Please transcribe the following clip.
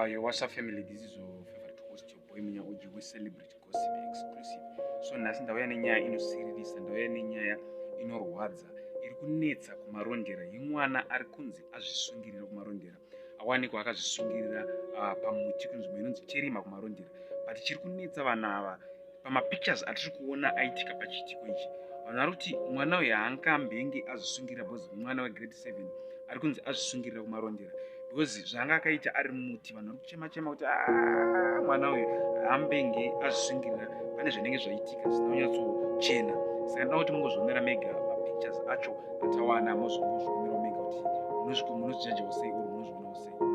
Yo, what's up family? This is your favorite host, your boy Munya OG with Celebrity Gossip Exclusive. So nhasi ndauya nenyaya inosiririsa, ndauya nenyaya inorwadza iri kunetsa kuMarondera yemwana ari kunzi azvisungirira kuMarondera. Awanikwa akazvisungirira pamuti kunzvimbo inonzi Cherima kuMarondera. But chiri kunetsa vanhu ava, pamapictures atiri kuona aitika pachiitiko ichi, vanhu vari kuti mwana uyu haangambenge azvisungirira because mwana wegrade 7 ari kunzi azvisungirira kuMarondera, because zvanga akaita ari muti, vanhu vari kuchema chema kuti, "Ah, mwana uyu haambenge azvisungirira, pane zvinenge zvaitika zvisina kunyatsochena." Saka ndoda kuti mungozvionera mega mapictures acho atawana, mozongozvionerawo mega kuti munozvijajawo sei uri munozvionawo sei.